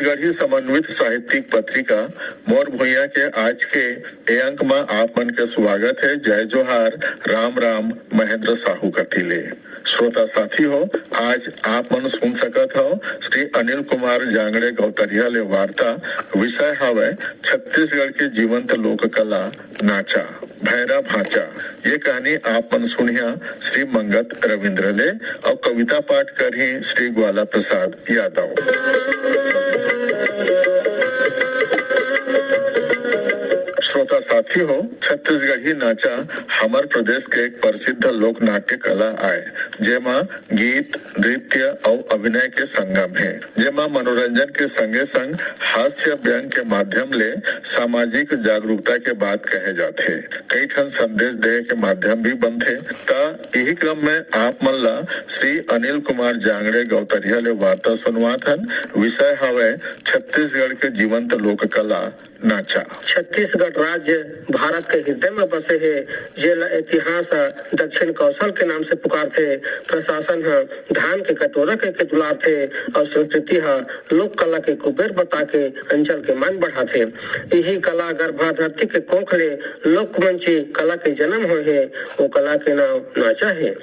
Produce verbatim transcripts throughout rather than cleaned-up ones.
गढ़ी समन्वित साहित्यिक पत्रिका मोर भुइयां के आज के ए अंक म आप मन के स्वागत हे। जय जोहार, राम राम, महेंद्र साहू कति ले। श्रोता साथी हो, आज आप मन सुन सकत हव श्री अनिल कुमार जांगड़े गौतरिया ले वार्ता। विषय हवय छत्तीसगढ़ के जीवंत लोक कला नाचा, भैरा भांचा। ये कहानी आप मन सुनिया श्री मंगत रविंद्र ले, अउ कविता पाठ करही श्री ग्वाला प्रसाद यादव। श्रोता साथी हो, छत्तीसगढ़ी नाचा हमर प्रदेश के एक प्रसिद्ध लोक नाट्य कला आय, जेमा गीत, नृत्य अउ अभिनय के संगम हे, जेमा मनोरंजन के संगे संग हास्य व्यंग के माध्यम ले सामाजिक जागरूकता के बात कहे जाथे। कई ठन संदेश देहे के माध्यम भी बनथे। त इही क्रम में आप मन ला श्री अनिल कुमार जांगड़े गौतरिया ले वार्ता सुनवात हन। विषय हवय छत्तीसगढ़ के जीवंत लोक कला नाचा। छत्तीसगढ़ राज्य भारत के हृदय में बसे हे, जेला इतिहास ह दक्षिण कौशल के नाम से पुकारथे। प्रशासन ह धान के कटोरा के, के दुलारथे अउ संस्कृति ह लोक कला के कुबेर बता के अंचल के मान बढ़ाथे। इही कला गर्भा धरती के कोख ले लोकमंची कला के जन्म होय हे। ओ कला के नाम नाचा हे।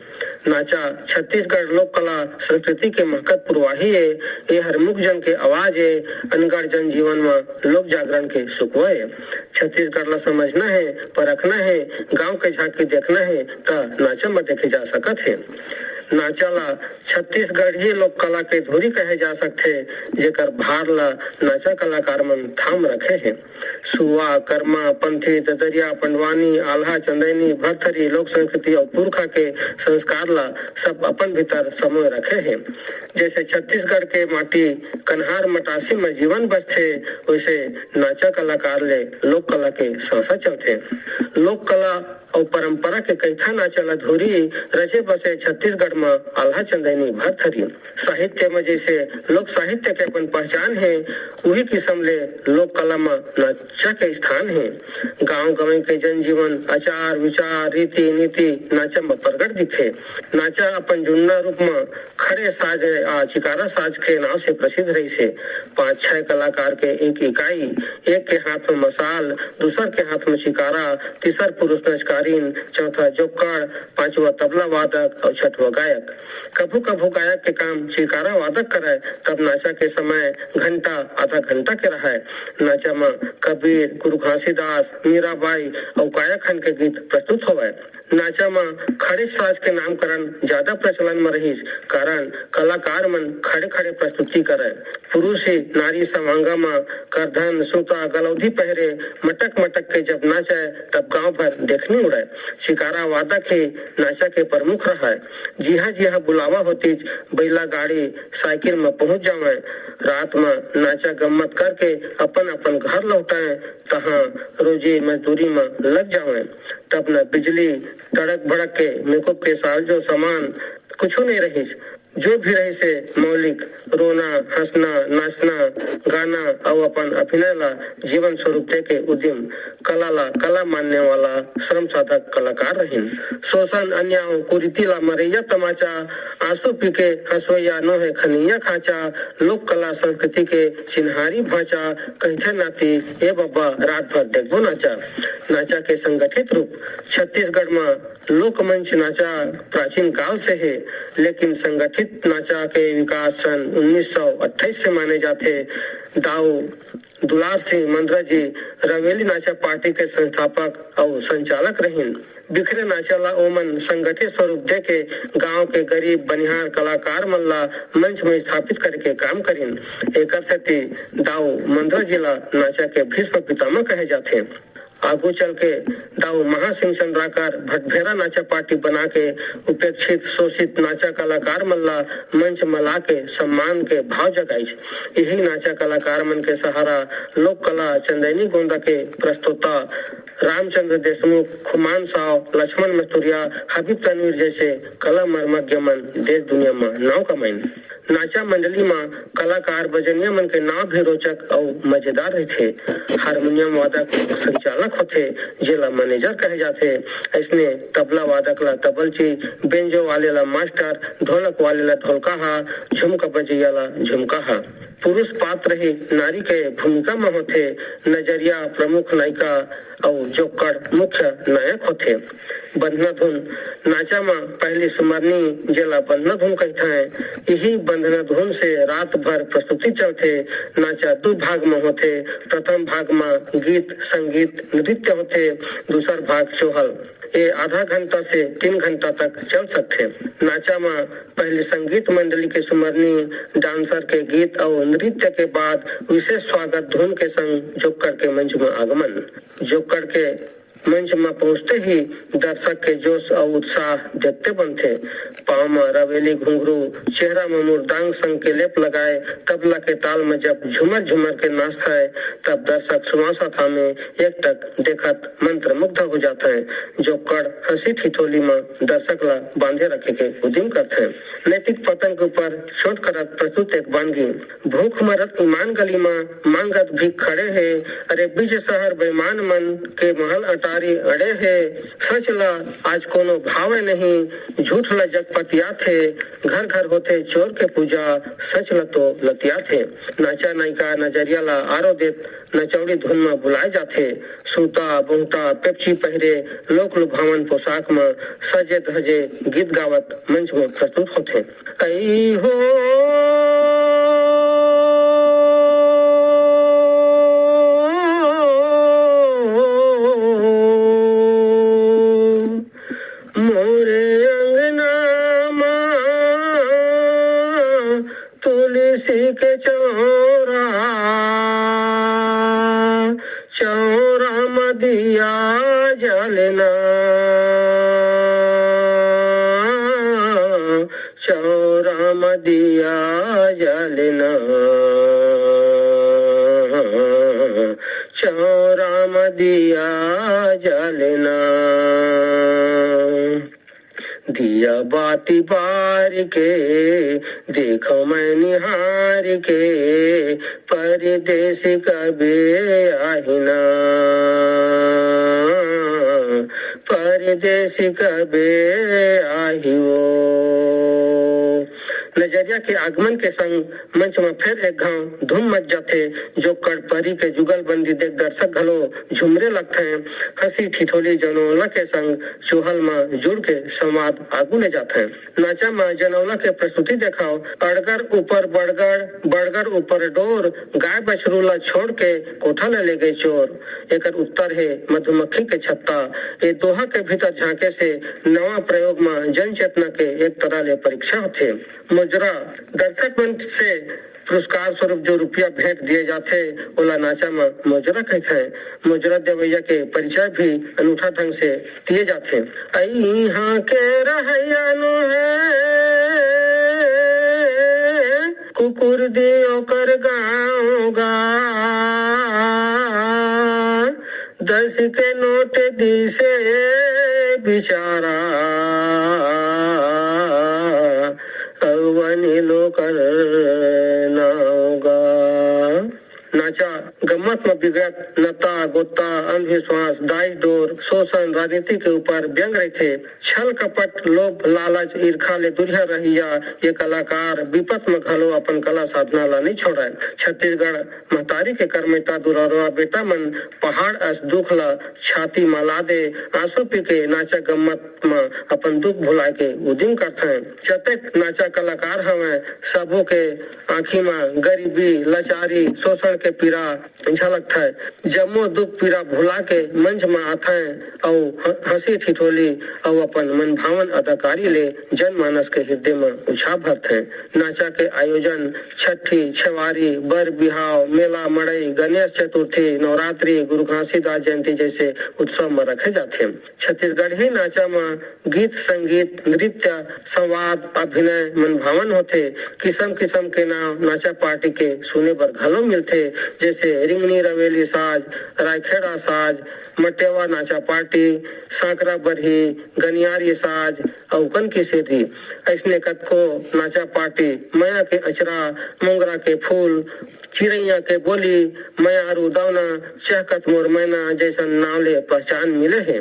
नाचा छत्तीसगढ़ लोक कला संस्कृति के महकत पुरवाही ए। ए हर मुख जन के आवाज ए। अनगढ़ जन जीवन म लोक जागरण के सुकवा ए। छत्तीसगढ़ ला समझना हे, परखना हे, गांव के झांकी देखना हे, त नाचा म देखे जा सकत हे। नाचा ला छत्तीसगढ़ी लोक कला के धुरी कहे जा सकथे, जेकर भार ला नाचा कलाकार मन थाम रखे हे। सुआ, करमा, पंथी, ददरिया, पंडवानी, आल्हा, चंदैनी, भरथरी, लोक संस्कृति अउ पुरखा के संस्कार ला सब अपन भीतर समोय रखे हे। जैसे छत्तीसगढ़ के माटी कन्हार मटासी म जीवन बसथे, वैसे नाचा कलाकार ले लोक कला के सांसा चलथे। लोक कला अउ परंपरा के कहिथा नाचा ल धुरी रचे बसे छत्तीसगढ़ म आल्हा चंदैनी भरथरी। साहित्य म जैसे लोक साहित्य के अपन पहचान हे, उही किसम ले लोक कला म नाचा के स्थान हे। गांव गंवई के जनजीवन, आचार विचार, रीति नीति नाचा म प्रगट दिखथे। नाचा अपन जुन्ना रूप म खड़े साज आ चिकारा साज के नाव से प्रसिद्ध रहिस हे। पांच छह कलाकार के एक इकाई, एक के हाथ म मसाल, दूसर के हाथ म चिकारा, तीसर पुरुष नचकारिन, चौथा जोक्कड़, पांचवा तबला वादक अउ छठवा गायक। कभू-कभू गायक के काम चिकारा वादक करय, तब नाचा के समय घंटा, आधा घंटा के रहय। नाचा म कबीर, गुरु घासीदास, मीराबाई अउ गायक हन के गीत प्रस्तुत होवय। नाचा म खड़े साज के नामकरण ज्यादा प्रचलन म रहिस, कारण कलाकार मन खड़े-खड़े प्रस्तुति करय। पुरुष ही नारी समांगा म करधन, सूता, गलौदी पहिरे, मटक-मटक के जब नाचय, तब गांव भर देखनी उड़य। चिकारा वादक ही नाचा के प्रमुख रहय। जिहां-जिहां बुलावा होतिस, बइला गाड़ी, साइकिल म पहुंच जावंय। रात म नाचा गम्मत करके अपन-अपन घर लौटंय, तहां रोजी मजदूरी म लग जावंय। तब न बिजली, तड़क-भड़क के मेकअप के साजो सामान कुछू नइ रहिस। जो भी रहिस हे मौलिक, रोना, हंसना, नाचना, गाना अउ अपन अभिनय ला जीवन स्वरूप देके उद्यम कला ला कला मानने वाला श्रम साधक कलाकार रहिन। शोषण, अन्याय, कुरीति ला मरैया तमाचा, आंसू पीके हंसवैया नोहे खनैया खांचा, लोक कला संस्कृति के चिन्हारी भांचा, कहिथे नाती ए बब्बा रात भर देखबो नाचा। नाचा के संगठित रूप छत्तीसगढ़ म लोकमंच नाचा प्राचीन काल से हे, लेकिन संगठित नाचा के विकास सन उन्नीस सौ अट्ठाईस से माने जाथे। दाऊ दुलार सिंह मंदरा जी रवेली नाचा पार्टी के संस्थापक अउ संचालक रहिन। बिखरे नाचा ला ओमन संगठित स्वरूप देके गांव के गरीब बनिहार कलाकार मन ला मंच में स्थापित करे के काम करिन। एकर सेती दाऊ मंदरा जी ला नाचा के भीष्म पितामह कहे जाथे। आगू चल के दाऊ महासिंह चंद्राकर भटभेरा नाचा पार्टी बना के उपेक्षित, शोषित नाचा कलाकार मन ला मंच म ला के सम्मान के भाव जगाइस। इही नाचा कलाकार मन के सहारा लोक कला चंदैनी गोंदा के प्रस्तोता रामचंद्र देशमुख, खुमान साव, लक्ष्मण मस्तुरिया, हबीब तनवीर जैसे कला मर्मज्ञ मन देश दुनिया म नाव कमाइन। नाचा मंडली म कलाकार बजनिया मन के नाव भी रोचक अउ मजेदार रहिथे। हारमोनियम वादक संचालक होथे, जेला मैनेजर कहे जाथे। अइसने तबला वादक ला तबलची, बेंजो वाले ला मास्टर, ढोलक वाले ला ढोलकाहा, झुमका बजैया ला झुमकाहा। पुरुष पात्र ही नारी के भूमिका म होथे। नजरिया प्रमुख नायिका अउ जोक्कड़ मुख्य नायक होथे। बंधना धुन नाचा म पहली सुमरनी, जेला बंधना धुन कहिथें, इही बंधना धुन से रात भर प्रस्तुति चलथे। नाचा दू भाग म होथे। प्रथम भाग म गीत, संगीत, नृत्य होथे, दूसर भाग चोहल। ये आधा घंटा से तीन घंटा तक चल सकथे। नाचा म पहली संगीत मंडली के सुमरनी, डांसर के गीत अउ नृत्य के बाद विशेष स्वागत धुन के संग जोक्कड़ के मंच म आगमन। जोक्कड़ के मंच म पहुंचते ही दर्शक के जोश अउ उत्साह देखते बनथे। पांव म रवेली घुंघरू, चेहरा म मुरदांग संग के लेप लगाए, तबला के ताल म जब झुमर झुमर के नाचथे, तब दर्शक सुवासा थामे एकटक देखत मंत्रमुग्ध हो जाथे। जोक्कड़ हंसी ठिठोली म दर्शक ला बांधे रखे के उदिम करथे। नैतिक पतन के ऊपर चोट करत प्रस्तुत एक बानगी। भूख मरत ईमान गली म मांगत भीख खड़े हे। अरे बिजसहर बेईमान मन के महल अटारी अड़े हे। सच ला आज कोनो भावे नहीं, झूठ ला जग पतियाथे। घर घर होथे चोर के पूजा, सच ला तो लतियाथे। नाचा नायिका नजरिया ला आरो देत नचौड़ी धुन म बुलाए जाथे। सूता, बहुंटा, पेप्ची पहिरे, लोक लुभावन पोशाक म सजे धजे गीत गावत मंच म प्रस्तुत होथे। ऐ हो मोरे अंगना मा तुलसी के चौरा, चौरा म दिया जलना, चौरा म दिया जलना, चौरा म दिया जलना। दिया बाती बार के, देखो मैं निहार के, परदेसी कबे आही ना, परदेसी कबे आही वो। नजरिया के आगमन के संग मंच म फेर एक घांव धूम मच जाथे। जोक्कड़ परी के जुगलबंदी देख दर्शक घलो झुमरे लगथे। हंसी ठिठोली जनौला के संग चोहल म जुड़ के संवाद आगू ले जाथे। नाचा म जनौला के प्रस्तुति देखाव। अड़गर ऊपर बड़गर, बड़गर ऊपर डोर, गाय बछरू ला छोड़ के कोठा ला ले गए चोर। एकर उत्तर हे मधुमक्खी के छत्ता। ए दोहा के भीतर झांके से नवा प्रयोग म जन चेतना के एक तरह ले परीक्षा होथे। मुजरा दर्शक मंच से पुरस्कार स्वरूप जो रुपया भेंट दिए जाथे, ओला नाचा म मुजरा कहिथे। मुजरा देवैया के परिचय भी अनूठा ढंग से दिए जाथे। इहाँ के रहैया नो है, कुकुर दी ओकर गाँव गा। दस के नोट दिसे बिचारा, अवनी लोकर नाव गा। नाचा गम्मत म बिगड़त नत्ता गोत्ता, अंधविश्वास, दाई डोर, शोषण, राजनीति के ऊपर व्यंग रहिथे। छल कपट, लोभ, लालच, ईर्खा ले दुरिहा रहइया ये कलाकार बिपत म घलो अपन कला साधना ला नइ छोड़य। छत्तीसगढ़ महतारी के करमैता दुलरवा बेटा मन पहाड़ अस दुख ला छाती म लादे आंसू पी के नाचा गम्मत म अपन दुख भुलाए के उदिम करथें। जतेक नाचा कलाकार हवंय, सबो के आँखी म गरीबी, लाचारी, शोषण के पीड़ा झलकथे। जम्मो दुख पीड़ा भुला के मंच म आथें अउ ह-, हंसी ठिठोली अउ अपन मनभावन अदाकारी ले जनमानस के हिरदे म उछाह भरथें। नाचा के आयोजन छट्ठी, छेवारी, बर बिहाव, मेला मड़ई, गणेश चतुर्थी, नवरात्रि, गुरु घासीदास जयंती जइसे उत्सव म रखे जाथे। छत्तीसगढ़ी नाचा म गीत, संगीत, नृत्य, संवाद, अभिनय मनभावन होथे। किसम किसम के नाव नाचा पार्टी के सुने बर घलो मिलथे, जइसे रिंगनी रवेली साज, रायखेड़ा साज, मटेवा नाचा पार्टी, सांकरा बरही, गनियारी साज, अउ कन किसेरी। अइसने कतको नाचा पार्टी, मया के अचरा, मोंगरा के फूल, चिरैया के बोली, मयारू दौना, चहकत मोर मैना जइसन नाव ले पहचान मिले हे।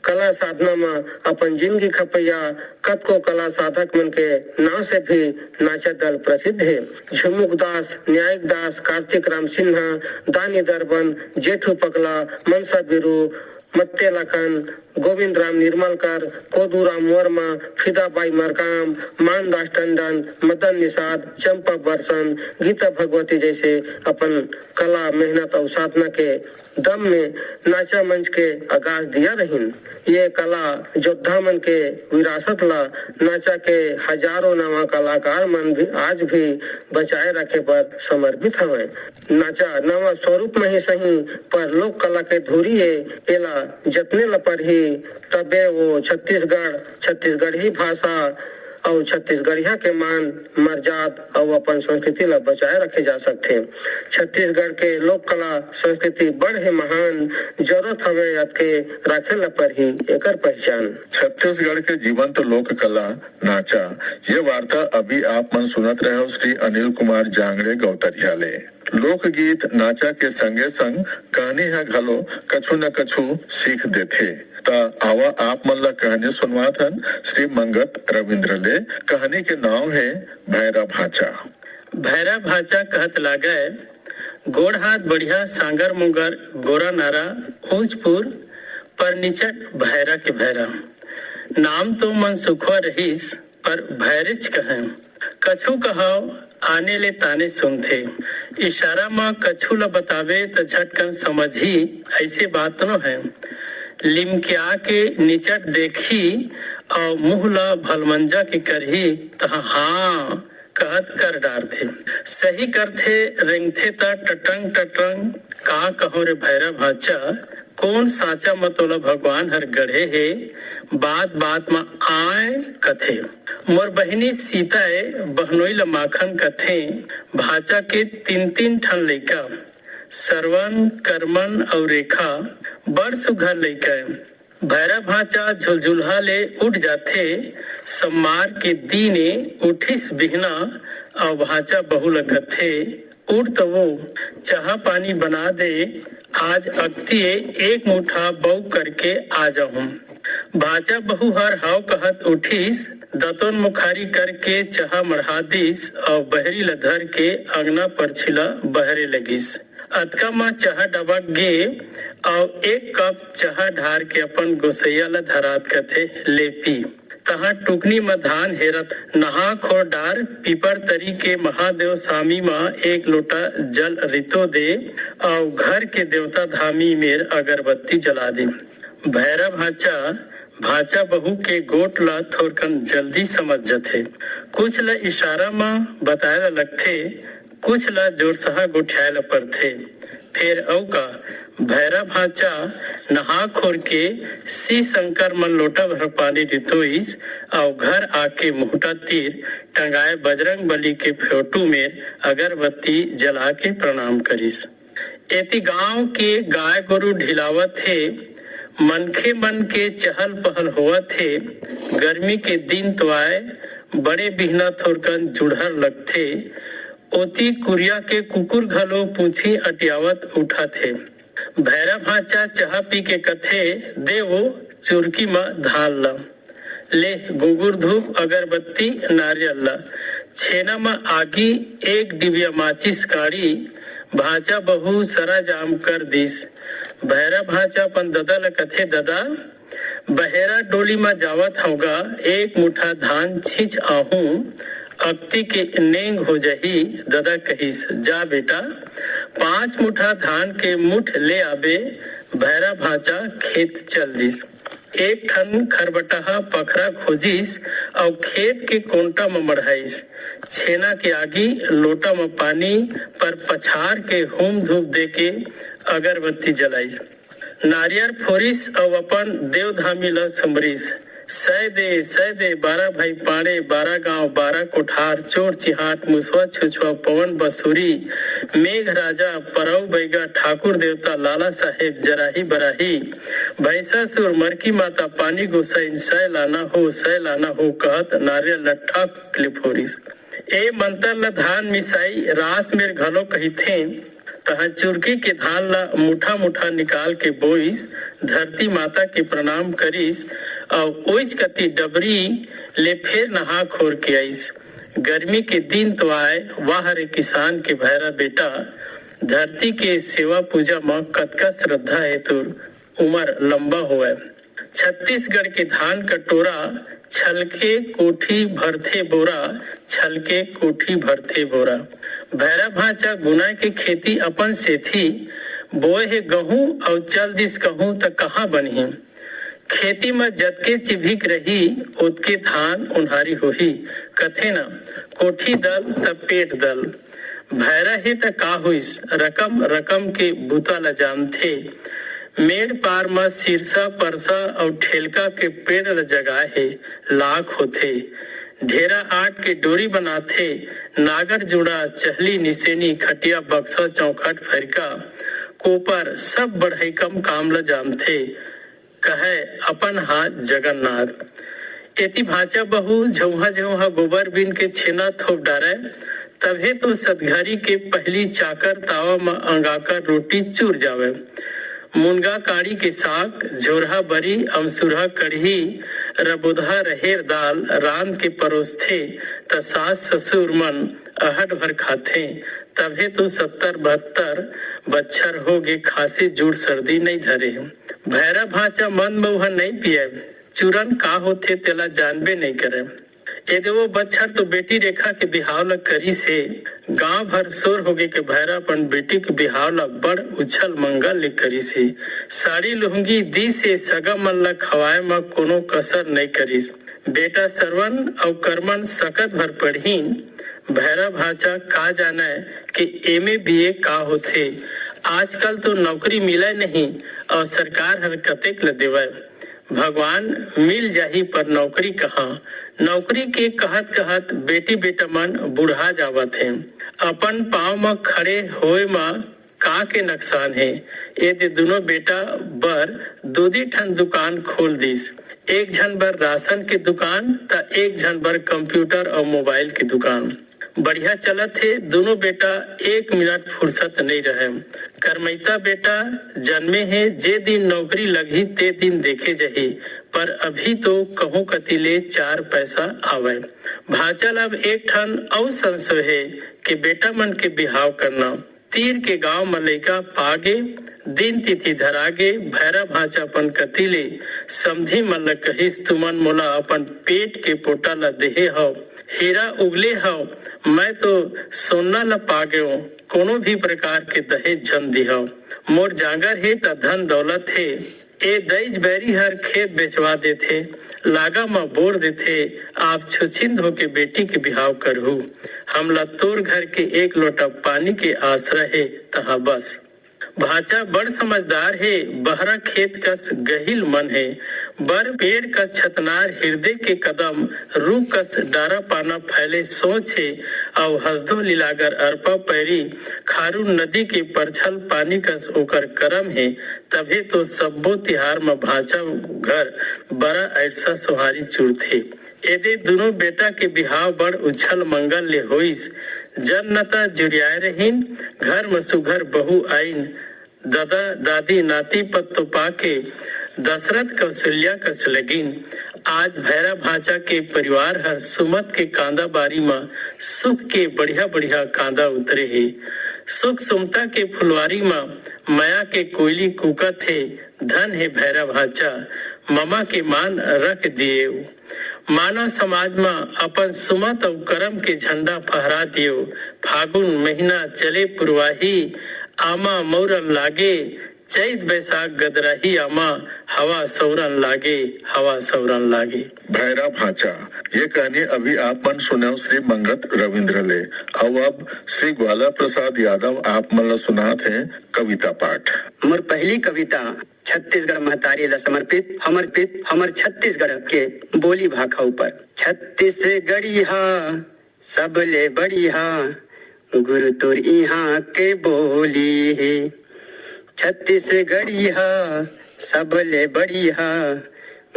कला साधना म अपन जिनगी खपइया कतको कला साधक मन के नांव से भी नाचा दल प्रसिद्ध हे। झुमुक दास, न्यायिक दास, कार्तिक राम सिन्हा, दानी दरबन, जेठू पकला, मनसा बिरू, मत्ते लखन, गोविंद राम निर्मलकर, कोदू राम वर्मा, फिदा बाई मरकाम, मानदास टंडन, मदन निषाद, चंपा बरसन, गीता भगवती जैसे अपन कला, मेहनत अउ साधना के दम में नाचा मंच के आगाज दिया रहिन। ये कला योद्धा मन के विरासत ला नाचा के हजारों नवा कलाकार मन भी आज भी बचाए रखे बर समर्पित हवय। नाचा नवा स्वरूप में ही सही, पर लोक कला के धुरी ए, एला जतने ल परही, तबे वो छत्तीसगढ़, छत्तीसगढ़ी भाषा अउ छत्तीसगढ़िया के मान, मर्याद अउ अपन संस्कृति ला बचाए रखे जा सकथे। छत्तीसगढ़ के लोक कला संस्कृति बड़ हे महान, जरूरत हवे अतके राखे ला परही एकर पहचान। छत्तीसगढ़ के जीवंत लोक कला नाचा, ये वार्ता अभी आप मन सुनत रहे हो श्री अनिल कुमार जांगड़े गौतरिया ले। लोकगीत नाचा के संगे संग कहनी ह घलो कछु न कछु सीख देथे। त आवा आप मन ला कहनी सुनवात हन श्री मंगत रविंद्र ले। कहनी के नाव हे भैरा भांचा। भैरा भांचा कहत लागय, गोड़ हाथ बढ़िया, सांगर मुंगर, गोरा नारा, ऊंच पुर, पर निचट भैरा के भैरा। नाम तो मन सुखवा रहिस, पर भैरेच कहय। कछु कहव, आने ले ताने सुनथे। इशारा म कछु ल बताबे त झटकन समझही, अइसे बात नो हे। लिमकिया के निचट देखही अउ मुंह ल भलमंजा के करही, तहाँ हाँ कहत कर डारथे। सही करथे, रेंगथे त टटंग टटंग, का कहूं रे भैरा भांचा, कोन सांचा म तोला भगवान हर गढ़े हे, बात बात म आय कथे। मोर बहिनी सीता ए, बहनोई ल माखन कथे। भांचा के तीन तीन ठन लइका, सरवन, करमन अउ रेखा, बड़ सुघर लइका ए। भैरा भांचा झुलझुलहा ले उठ जाथे। सम्मार के दिन ए, उठिस बिहना अउ भांचा बहू ल कथे, उठ त वो, चाहा पानी बना दे, आज अक्तिये एक मुठा बऊ करके आ जाहूं। भांचा बहू हर हव कहत उठिस, दतोन मुखारी करके चाहा मढ़ा दिस अउ बहरी ल धर के अंगना परछी ल बहरे लगिस। अतका म चाहा डबक गे अउ एक कप चाहा ढार के अपन गोसैया ल धरात कथे, ले पी। तहाँ टुकनी म धान हेरत नहा खोर डार, पीपर तरी के महादेव सामी म एक लोटा जल रितो दे अउ घर के देवता धामी मेर अगरबत्ती जला दे। भैरा भांचा, भांचा बहू के गोठ ल थोरकन जल्दी समझ जथे। कुछ ल इशारा म बताए ल लगथे, कुछ ल जोरसहा गोठियाए ल परथे। फेर अउ का, भैरा भांचा नहा खोर के शिव शंकर मन लोटा भर पानी रितोइस अउ घर आके मुहटा तीर टंगाए बजरंग बली के फोटू मेर अगरबत्ती जला के प्रणाम करिस। एती गांव के गाय गोरू ढिलावत हे, मनखे मन के चहल पहल होवत हे। गर्मी के दिन तो आय, बड़े बिहना थोरकन जुड़हर लगथे। ओती कुरिया के कुकुर घलो पूछी अटियावत उठत हे। भैरा भांचा चाहा पी के कथे, "दे वो चुरकी म धान ल, ले गुंगुर धूप अगरबत्ती नारियल ल, छेना म आगी एक डिबिया माचिस काड़ी।" भांचा बहू सराजाम कर दिस। भैरा भांचा अपन ददा ल कथे, "ददा, बहेरा डोली म जावत हंव गा, एक मुठा धान छींच आहूं, अक्ति के नेंग हो जही।" ददा कहिस, "जा बेटा, पांच मुठा धान के मुठ ले आबे।" भैरा भांचा खेत चल दिस। एक ठन खरबटहा पखरा खोजिस अउ खेत के कोंटा म मढ़ाइस। छेना के आगी, लोटा म पानी पर पछार के हूम धूप दे के अगरबत्ती जलाइस। नारियर फोरिस अउ अपन देवधामी ल सुमरिस। सय दे, सय दे, बारा भाई पाड़े, बारा गांव, बारा कोठार, चोर चिहाट, मुसवा छुछवा, पवन बसुरी, मेघ राजा, परऊ बैगा, ठाकुर देवता, लाला साहेब, जराही बराही, भैंसासुर, मरकी माता, पानी गोसाइन, सय लाना हो, सय लाना हो, कहत नारियर ल ठक ले फोरिस। ए मंतर ल धान मिसाई रास मेर घलो कहिथें। तहाँ चुरकी के धान ला मुठा मुठा निकाल के बोइस, धरती माता के प्रणाम करिस, अउ ओइच कति डबरी ले फेर नहा खोर के आइस। गर्मी के दिन तो आय, वाह रे किसान के भैरा बेटा, धरती के सेवा पूजा म कतका श्रद्धा हे तोर, उमर लंबा होवय। छत्तीसगढ़ के धान कटोरा, छलके कोठी भरथे बोरा, छलके कोठी भरथे बोरा। भैरा भांचा गुना के खेती अपन सेती, बोए हे गहूं अउ चल दिस कहूं त कहां बनही। खेती म जतके चिभिक रही, ओतके धान ओन्हारी होही। कथे न, कोठी दल त पेट दल। भैरा हे त का होइस, रकम रकम के बूता ल जानथे। मेड़ पार म सिरसा परसा अउ ठेलका के पेड़ ल जगाए हे, लाख होथे। ढेरा आट के डोरी बनाथे, नागर जुड़ा, चहली निसेनी, खटिया बक्सा चौखट फरिका, कोपर, सब बढ़ई कम काम ल जानथे। कहय अपन हाथ जगन्नाथ। एती भांचा बहू झौहा झौहा गोबर बीन के छेना थोप डारय, तभे तो सतघरी के पहिली चाकर तावा म अंगाकर रोटी चूर जावय। मुनगा काड़ी के साग, झोरहा बरी, अमसुरहा कढ़ी, रबोदहा रहेर दाल रांध के परोसथे, त सास ससुर मन अहट भर खाथें। तभे तो सत्तर बहत्तर बच्छर हो गे, खांसी जुड़ सर्दी नइ धरे। भैरा भांचा मंद मउहा नइ पियय, चूरन का होथे तेला जानबे नइ करय। ए देवो बच्छर तो बेटी रेखा के बिहाव ल करिस हे। गांव भर सोर होगे के भैरा अपन बेटी के बिहाव ल बड़ उछल मंगल ले करिस हे। साड़ी लुहंगी दिस हे, सगा मन ल खवाए म कोनो कसर नइ करिस। बेटा सरवन अउ करमन सकत भर पढ़िन। भैरा भांचा का जानय कि एमए बीए का होथे। आजकल तो नौकरी मिलय नहीं अउ सरकार हर कतेक ल देवय। भगवान मिल जाही पर नौकरी कहाँ? नौकरी के कहत कहत बेटी बेटा मन बुढ़ा जावत हे। अपन पांव म खड़े होए म का के नकसान हे? ए दे दुनो बेटा बर दू दी ठन दुकान खोल दिस। एक झन बर राशन के दुकान, त एक झन बर कंप्यूटर अउ मोबाइल के दुकान। बढ़िया चलत हे दुनो बेटा, एक मिनट फुर्सत नइ रहय। करमैता बेटा जनमे हे, जे दिन नौकरी लगही ते दिन देखे जही, पर अभी तो कहूं कति ले चार पैसा आवय। भांचा ल अब एक ठन अउ संशय हे कि बेटा मन के बिहाव करना। तीर के गांव म लइका पागे, दिन तिथि धरागे, भैरा भांचा अपन कति ले समधी मन ल कहिस, तुमन मोला अपन पेट के पोटा ल देहे हव, हीरा उगले हव, मैं तो सोना ल पागेंव, कोनो भी प्रकार के दहेज झन दिहव। मोर जांगर हे त धन दौलत हे, ए दईज बैरी हर खेत बेचवा देथे, लागा म बोर देथे, आप छुछिंद होके बेटी के बिहाव करहू। हमला तोर घर के एक लोटा पानी के आसरा हे, तहां बस। भांचा बड़ समझदार हे, बहरा खेत कस गहिल मन हे, बर पेड़ कस छतनार हिरदे के कदम, रूख कस डारा पाना फैले सोच हे, अउ हसदो लीलागर अरपा पैरी खारून नदी के परछल पानी कस ओकर करम हे, तभे तो सब्बो तिहार म भांचा घर बरा अइरसा सोहारी चुरथे। एदे दुनों बेटा के बिहाव बड़ उछल मंगल ले होइस। जन न त जुरियाए रहिन, घर म सुघर बहू आइन। ददा, दादी, नाती पत्तो पाके दशरथ कौशल्या कस लगिन। आज भैरा भांचा के परिवार हर सुमत के कांदा बारी म सुख के बढ़िया-बढ़िया कांदा उतरे हे। सुख सुमता के फुलवारी म मया के कोयली कूकत हे। धन हे भैरा भांचा, ममा के मान रख दिएव। मानव समाज म अपन सुमत अउ करम के झंडा फहरा दियो। फागुन महीना चले पुरवाही, आमा मौरन लागे, चैत बैसाख गदराही आमा, हवा सौरन लागे, हवा सौरन लागे। भैरा भांचा, ये कहनी अभी आप मन सुनव श्री मंगत रविंद्र ले। अउ अब श्री ग्वाला प्रसाद यादव आप मन ल सुनात हे कविता पाठ। मोर पहली कविता छत्तीसगढ़ महतारी ला समर्पित, हमर पित, हमर छत्तीसगढ़ के बोली भाखा ऊपर। छत्तीसगढ़िया सबले बढ़िया गुरु तोर इहाँ के बोली हे। छत्तीसगढ़िया सबले बढ़िया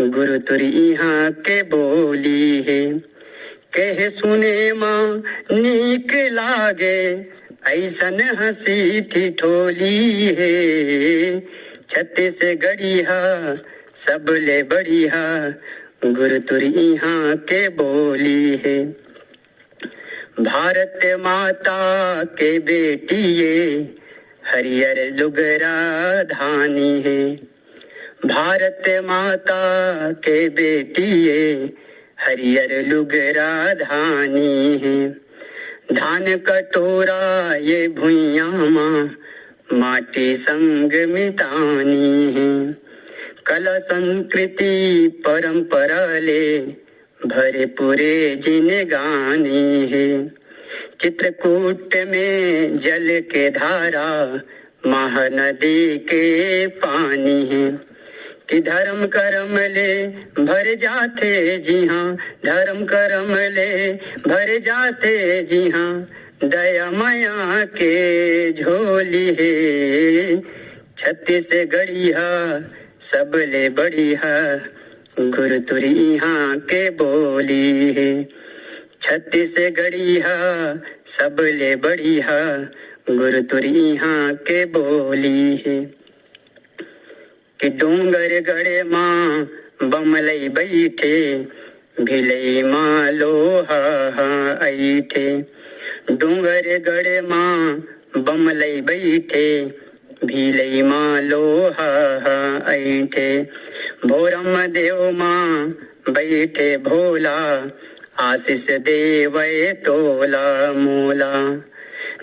गुरु तोर इहाँ के बोली हे। कहे सुने मा नीक लागे, अइसन हंसी ठिठोली हे छत्तीसगढ़िया, सबले बढ़िया गुरतुर इहाँ के बोली हे। भारत माता के बेटी ये, हरियर लुगरा धानी हे। भारत माता के बेटी ये, हरियर लुगरा धानी हे। धान कटोरा ये भुइयां मा, माटी संग मितानी हे। कला संस्कृति परंपरा ले, भरे पूरे जिनगानी हे। चित्रकूट में जल के धारा, महानदी के पानी हे। कि धर्म करम ले भर जाथे जिहाँ, धर्म करम ले भर जाथे जिहाँ, दया मया के झोली हे। छत्तीसगढ़िया सबले बढ़िया गुरतुर इहाँ के बोली हे। छत्तीसगढ़िया सबले बढ़िया गुरतुर इहाँ के बोली हे। कि डोंगरगढ़ मा बमलई बइठे, भिलई मा लोहा हा अइठे। डोंगरगढ़ मा बमलई बइठे, भिलई मा लोहा हा अइठे। भोरम देव मा बइठे भोला, आशीष देवय तोला मोला।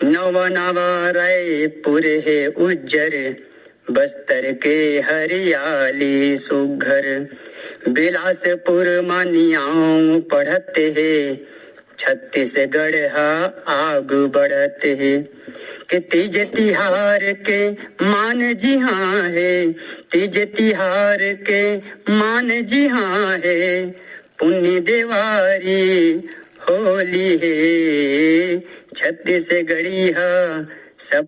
नवा नवा रायपुर हे उज्जर, बस्तर के हरियाली सुघर। बिलासपुर मा नियाव पढ़त हे, छत्तीसगढ़ हा आगू बढ़त हे। कि तीज तिहार के मान जिहाँ हे, तीज तिहार के मान जिहाँ हे, पुन्नी देवारी होली हे। छत्तीसगढ़िया सब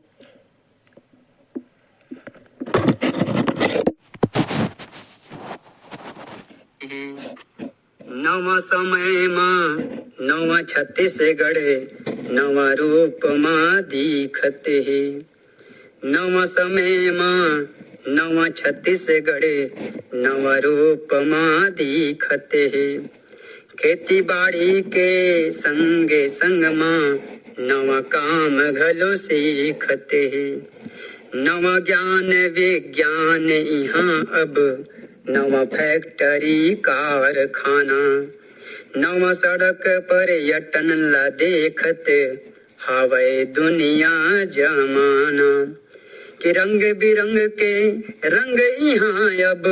नवा समय मा नवा छत्तीसगढ़ नवा रूप मा दिखत हे। नवा समय मा नवा छत्तीसगढ़ नवा रूप मा दिखत हे। खेती बाड़ी के संगे संग मा नवा काम घलो सीखत हे। नवा ज्ञान विज्ञान इहाँ अब, नवा फैक्ट्री कारखाना, नवा सड़क पर्यटन ला देखत हावय दुनिया जमाना। कि रंग बिरंग के रंग इहाँ अब,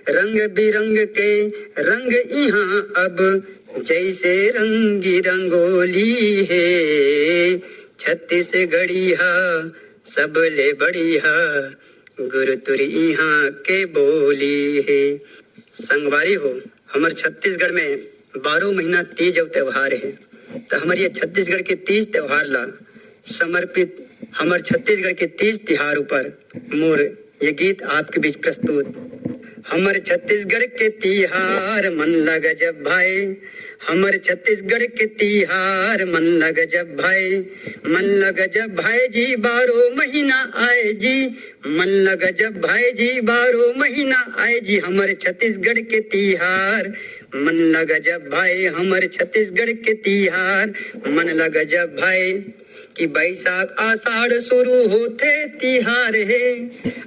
रंग बिरंग के रंग इहाँ अब, जैसे रंगी रंगोली हे। छत्तीसगढ़िया सबले बढ़िया गुरतुर इहाँ के बोली हे। संगवारी हो, हमर छत्तीसगढ़ में बारह महीना तीज अउ त्योहार हे, त हमर ये छत्तीसगढ़ के तीज त्योहार ला समर्पित हमर छत्तीसगढ़ के तीज तिहार ऊपर मोर ये गीत आपके बीच प्रस्तुत। हमर छत्तीसगढ़ के तिहार मन ल गजब भाई, हमर छत्तीसगढ़ के तिहार मन ल गजब भाई, मन ल गजब भाई जी, बारह महीना आए जी, मन ल गजब भाई जी, बारह महीना आए जी, हमर छत्तीसगढ़ के तिहार मन ल गजब भाई, हमर छत्तीसगढ़ के तिहार मन ल गजब भाई। कि बैसाख आषाढ़ शुरू होथे तिहार हे,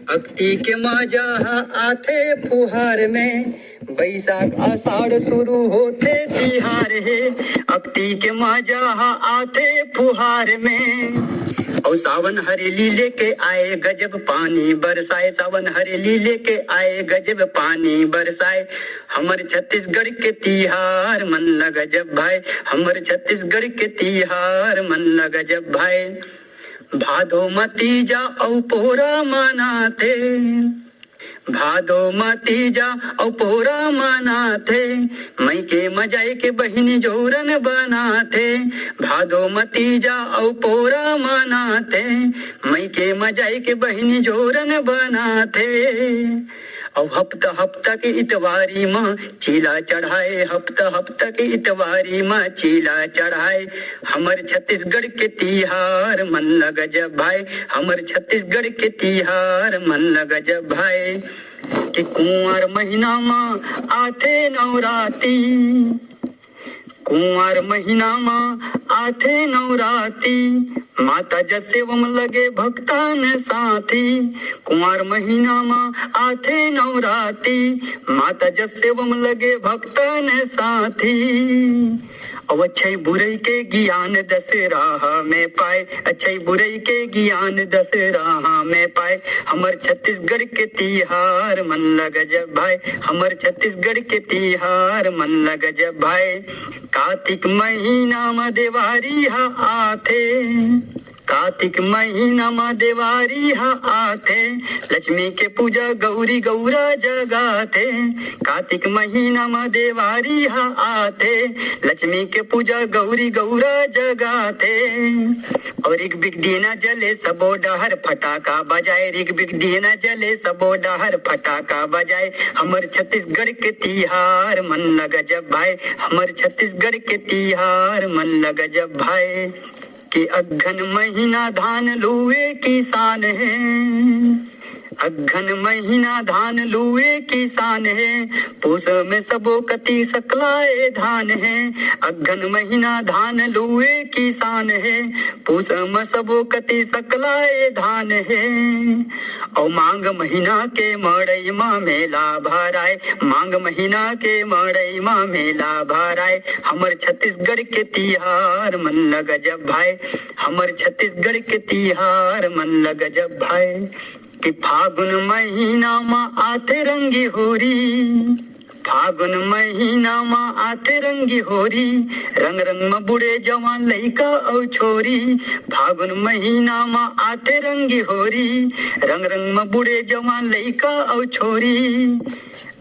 अक्ती के मजा ह आथे फुहार में। बैसाख आषाढ़ शुरू होथे तिहार हे, अक्ती के मजा ह आथे फुहार में। अउ सावन हरेली लेके आए, गजब पानी बरसाए, सावन हरेली लेके आए, गजब पानी बरसाए। हमर छत्तीसगढ़ के तिहार मन ल गजब भाई, हमर छत्तीसगढ़ के तिहार मन ल गजब भाई। भादो म तीजा अउ पोरा मनाथे, भादो म तीजा अउ पोरा मनाथे, मइके म जाए के बहिनी जोरन बनाथे। भादो म तीजा अउ पोरा मनाथे, मइके म जाए के बहिनी जोरन बनाथे। अउ हफ्ता हफ्ता के इतवारी म चीला चढ़ाए, हफ्ता हफ्ता के इतवारी म चीला चढ़ाए। हमर छत्तीसगढ़ के तिहार मन ल गजब भाई, हमर छत्तीसगढ़ के तिहार मन ल गजब भाई। कि कुंवर महीना म आथे नवराती, कुंवर महीना म आथे नवराती, माता जसेवम लगे भक्तन साथी। कुंवर महीना म आथे नवराती, माता जसेवम लगे भक्तन साथी। अउ अच्छई बुरई के ज्ञान दशहरा में पाए, अच्छई बुरई के ज्ञान दशहरा में पाए। हमर छत्तीसगढ़ के तिहार मन ल गजब भाई, हमर छत्तीसगढ़ के तिहार मन ल गजब भाई। कातिक महीना म देवारी ह आथे, कातिक महीना म देवारी ह आथे, लक्ष्मी के पूजा गौरी गौरा जगाथे। कातिक महीना म देवारी ह आथे, लक्ष्मी के पूजा गौरी गौरा जगाथे। अउ ऋग बिग दीना जले सबो डहर फटाका बजाए, ऋग बिग दीना जले सबो डहर फटाका बजाए। हमर छत्तीसगढ़ के तिहार मन ल गजब भाई, हमर छत्तीसगढ़ के तिहार मन ल गजब भाई। कि अघ्घन महीना धान लुए किसान हे, अघ्घन महीना धान लुए किसान हे, पूस में सबो कति सकलाए धान हे। अघ्घन महीना धान लुए किसान हे, पूस में सबो कति सकलाए धान हे। अउ मांग महीना के मड़ई म मेला भराए, मांग महीना के मड़ई म मेला भराए। हमर छत्तीसगढ़ के तिहार मन ल गजब भाई, हमर छत्तीसगढ़ के तिहार मन ल गजब भाई। कि फागुन महीना म आथे रंगी होरी, फागुन महीना म आथे रंगी होरी, रंग रंग म बूढ़े जवान लइका अउ छोरी। फागुन महीना म आथे रंगी होरी, रंग रंग म बूढ़े जवान लइका अउ छोरी।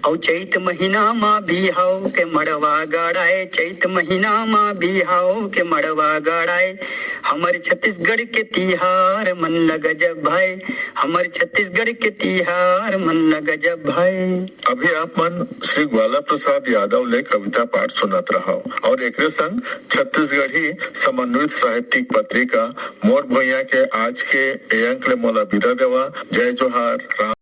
अउ चैत महीना म बिहाव के मड़वा गड़ाए, चैत महीना म बिहाव के मड़वा गड़ाए। हमर छत्तीसगढ़ के तिहार मन ल गजब भाई, हमर छत्तीसगढ़ के तिहार मन ल गजब भाई। अभी आप मन श्री ग्वाला प्रसाद यादव ले कविता पाठ सुनत रहव अउ एकरे संग छत्तीसगढ़ी समन्वित साहित्यिक पत्रिका मोर भुइयां के आज के ए अंक ले मोला विदा देवा। जय जोहार, राम